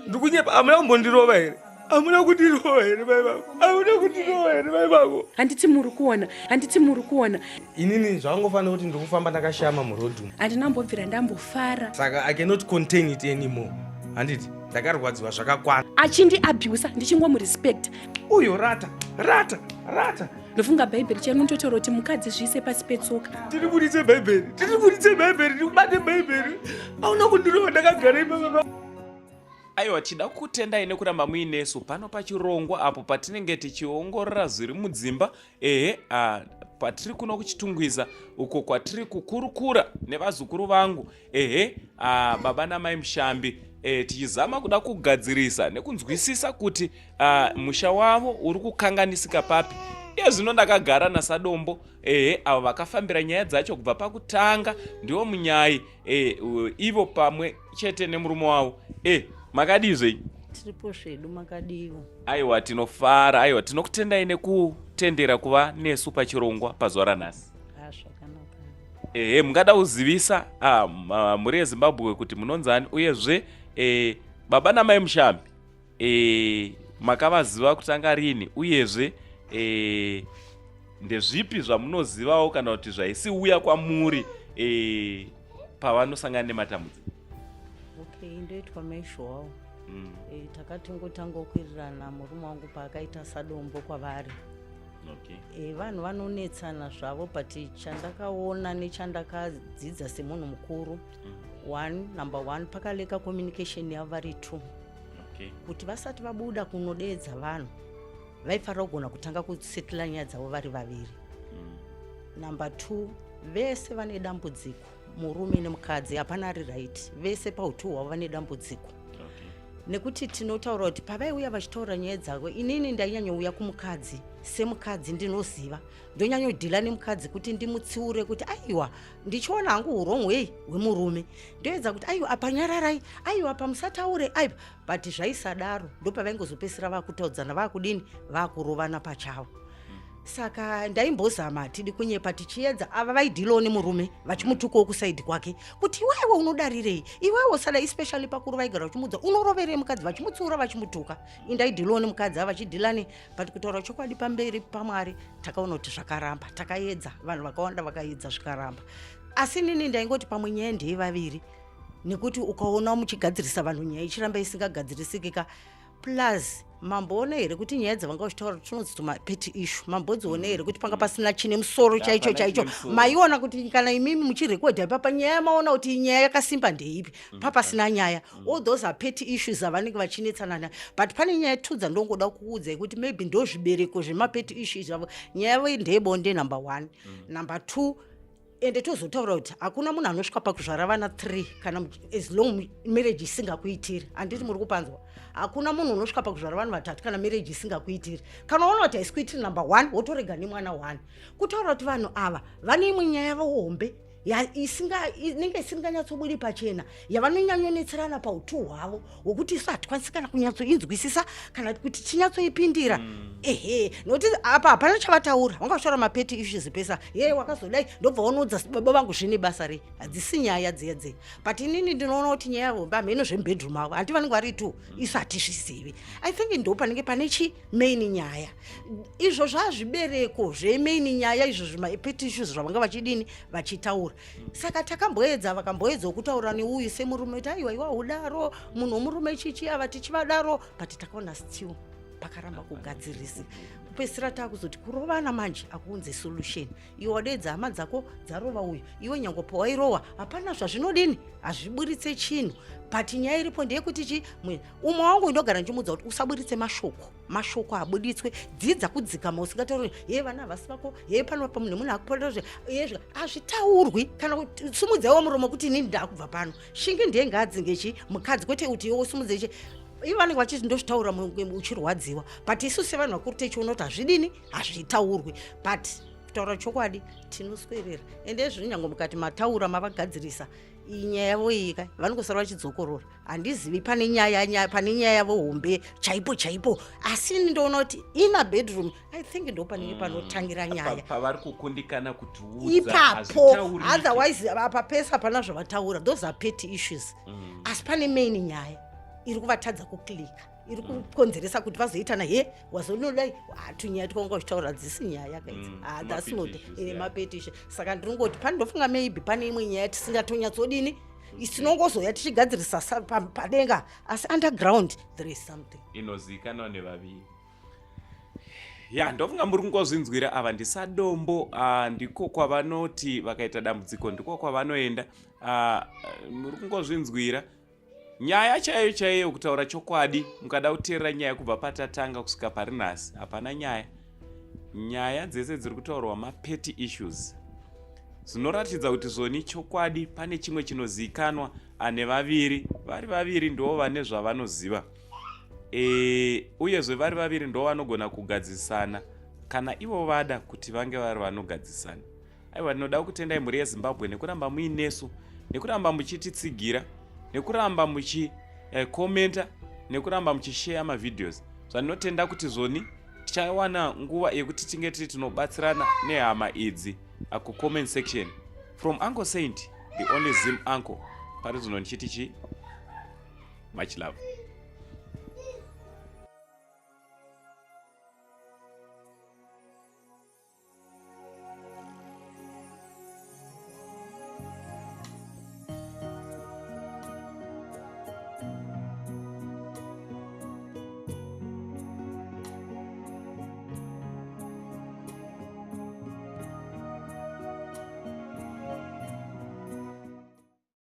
Ndikunyepa, hamuna kumbondirova here? Hamuna kundirova here mai vako? Hamuna kundirova here mai vako? Handiti muri kuona, handiti muri kuona. Inini zvakangofanira kuti ndiri kufamba ndakashama muroad umu. Handina mbobvira ndambofara. Saka I cannot contain it anymore. Handiti ndakarwadziwa zvakakwana. Achindi abuser ndichingomurespect. Uyo rata, rata, rata. Ndofunga bhaibheri chero unototaura kuti mukadzi zviise pasi petsoka. Tiri buditse bhaibheri, tiri buditse bhaibheri, ndikubate bhaibheri. Hauna kundirova ndakagara ipapa. Aiwa, tida kukutendai nekuramba muinesu pano pachirongwa apo patinenge tichiongorora zviri mudzimba. Ehe, patiri kuno kuChitungwiza uko kwatiri kukurukura nevazukuru vangu, ehe, baba namai Mushambi, tichizama kuda kugadzirisa nekunzwisisa kuti musha wavo uri kukanganisika papi. Iye zvino ndakagara naSadombo, ehe, avo vakafambira nyaya dzacho kubva pakutanga, ndivo munyai, ivo pamwe chete nemurume wavo. Makadii zvenyu? Tiripo zvedu, makadiwo? Aiwa, tinofara. Aiwa, tinokutendai nekutendera kuva nesu pachirongwa pazuva ranhasi. Zvakanaka. Ehe, mungada kuzivisa mhuri yeZimbabwe kuti munonzani, uyezve baba namai Mushambi makavaziva kutanga rini, uyezve ndezvipi zvamunozivawo kana kuti zvaisiuya kwamuri pavanosangana nematambudziko? Okay, ndoitwa maishowawo. Takatingotanga kuwirirana murume wangu paakaita sadombo kwavari. Vanhu vanonetsana zvavo, but chandakaona nechandakadzidza semunhu mukuru, one, number one, pakaleka communication yavo vari two. Kuti vasati vabuda kunodeedza vanhu, vaifanira kugona kutanga kusettle nyaya dzavo vari vaviri. Number two, vese vane dambudziko, murume nemukadzi, hapana ari right. Vese pautu hwavo vane dambudziko. Nekuti tinotaura kuti pavaiuya vachitaura nyaya dzavo, inini ndainyanyouya kumukadzi. Semukadzi ndinoziva ndonyanyodeala nemukadzi kuti ndimutsiure kuti aiwa, ndichiona hangu urong hwei hwemurume, ndoedza kuti aiwa, apa nyararai, aiwa, apa musataure, aiwa, but zvaisadaro. Ndopavaingozopedzisira vakutaudzana, vakudini, vakurovana pachavo. Saka ndaimbozama, hatidi kunyepa, tichiedza. Ava vaidealawo nemurume vachimutukawo kuside kwake kuti iwewe unodarirei, iwewe usada, especially pakuru vaigara vachimudza unoroverei mukadzi, vachimutsiura, vachimutuka. Indaidealawo nemukadzi, ava vachideala ne, but kutaura chokwadi pamberi paMwari, takaona kuti zvakaramba. Takaedza, vanhu vakawanda vakaedza, zvikaramba. Asi nini ndaingoti pamwe nyaya ndeyevaviri, nekuti ukaona muchigadzirisa vanhu, nyaya ichiramba isingagadzirisiki. Plus mamboona here kuti nyaya dzavanga vachitaura tinonzi tumapetty issue? Mambodziona here kuti panga pasina chine musoro chaicho? Hapana chaicho chine musoro. Maiona kuti kana imimi muchirekodha ipapa nyaya, maona kuti nyaya yakasimba ndeipi? Papasina nyaya. All those are petty issues avanenge vachinetsana nayo, but pane nyaya two dzandongoda kuudzai kuti maybe ndo zvibereko zvemapetty issues avo. Nyaya yavo ndeyebonde, number one. Number two, ende tozotaura kuti hakuna munhu anosvika pakuzvara vana 3 kana as long marriage isingakuitiri. Handiti muri kupanzwa? Hakuna munhu unosvika pakuzvara vanhu vatatu kana marriage isingakuitiri. Kana waona kuti haisi kuitiri, number one, wotorega nemwana one. Kutaura kuti vanhu ava vane imwe nyaya yavo hombe inenge isinganyatsobudi pachena, yavanonyanyonetserana pautu hwavo, hwokuti isu hatikwanisi kana kunyatsoinzwisisa kana kuti tinyatsoipindira. Ehe, nokuti apa hapana chavataura, vanga vachitaura mapetty issues pesa ye wakazodai, ndobva wanoudza baba vangu, zvine basa rei? Hadzisi nyaya dziya dziya. But inini ndinoona kuti nyaya yavo hameno zvemubedroom avo, handi vanenge vari two, isu hatizvizivi. I think ndo panenge pane chi main nyaya. Izvo zvazvibereko zvemain nyaya, izvo zvimapetty issues zvavanga vachidini, vachitaura. Saka takamboedza, vakamboedzawo kutaura neuyu semurume kuti aiwa, iwa udaro munhu womurume, chichi ava tichivadaro, but takaona still pakaramba kugadzirisa. Kupedzisira taakuzoti kurovana manje akuunze solution. Iwe wadeedza hama dzako dzarova uyu, iwe nyange pawairohwa hapana zvazvinodini, hazviburitse chinhu. But nyaya iripo ndeyekuti chi umwe wangu ndogara ndichimudza kuti usaburitse mashoko, mashoko abuditswe. Dzidza kudzikama, usingatauri ye vana havasi vako, ye pano pa munhu munhu akupotazve yezve hazvitaurwi. Kana kuti sumudzaiwo muromo kuti inini ndakubva pano, shingi ndiye ngaadzinge chi mukadzi, kwete kuti iwe usumudze chi. Ivo vanenge vachiti ndozvitaura uchirwadziwa, but isu sevanhu vakuru tichiona kuti hazvidini, hazvitaurwi. But kutaura chokwadi, tinoswerera ende zvino nyange mukati mataura mavagadzirisa, iyi nyaya yavo iyi ka vanongosara vachidzokorora. Handizivi pane nyaya pane nyaya yavo hombe chaipo chaipo, asi ini ndoona kuti ina bedroom, I think ndo panenge panotangira nyaya. Pavari kukundikana kutiudza ipapo. Hazvitauriki. Otherwise apa pese hapana zvavataura, those are petty issues. Asi pane main nyaya. Iri kuvatadza kuclicka, iri kukonzeresa kuti vazoitana he wazonodai hatunyaya twanga uchitaura dzisi nyaya kaidzi. Ah, that's not Mapetty issues, yeah. Mapetty issue. Saka ndinongoti pandofunga maybe pane imwe nyaya tisingatonyatsodini, tinongozoya tichigadzirisa padenga, asi underground there is something inozivikanwa nevaviri. Ya, ndofunga muri kungozvinzwira. Ava ndisadombo, ndiko kwavanoti vakaita dambudziko ndiko kwavanoenda. Muri kungozvinzwira nyaya chaiyo chaiyo. Kutaura chokwadi, mukada kuteerera nyaya kubva patatanga kusvika pari nhasi, hapana nyaya. Nyaya dzese dziri kutaurwa mapetty issues, zvinoratidza kuti zvoni chokwadi pane chimwe chinozivikanwa nevaviri. Vari vaviri ndo vane zvavanoziva, uyezve vari vaviri ndo vanogona kugadzisana kana ivo vada kuti vange vari vanogadzisana. Aiwa, ndinoda kutendai mhuri yeZimbabwe nekuramba muinesu, nekuramba muchititsigira, nekuramba muchikomenta, nekuramba muchisheya mavideos. Zvandinotenda kuti zvoni tichawana nguva yekuti tinge tiri tinobatsirana nehama idzi kucomment section. From Uncle Saint, the only Zim uncle, pari zvino ndichiti chi much love.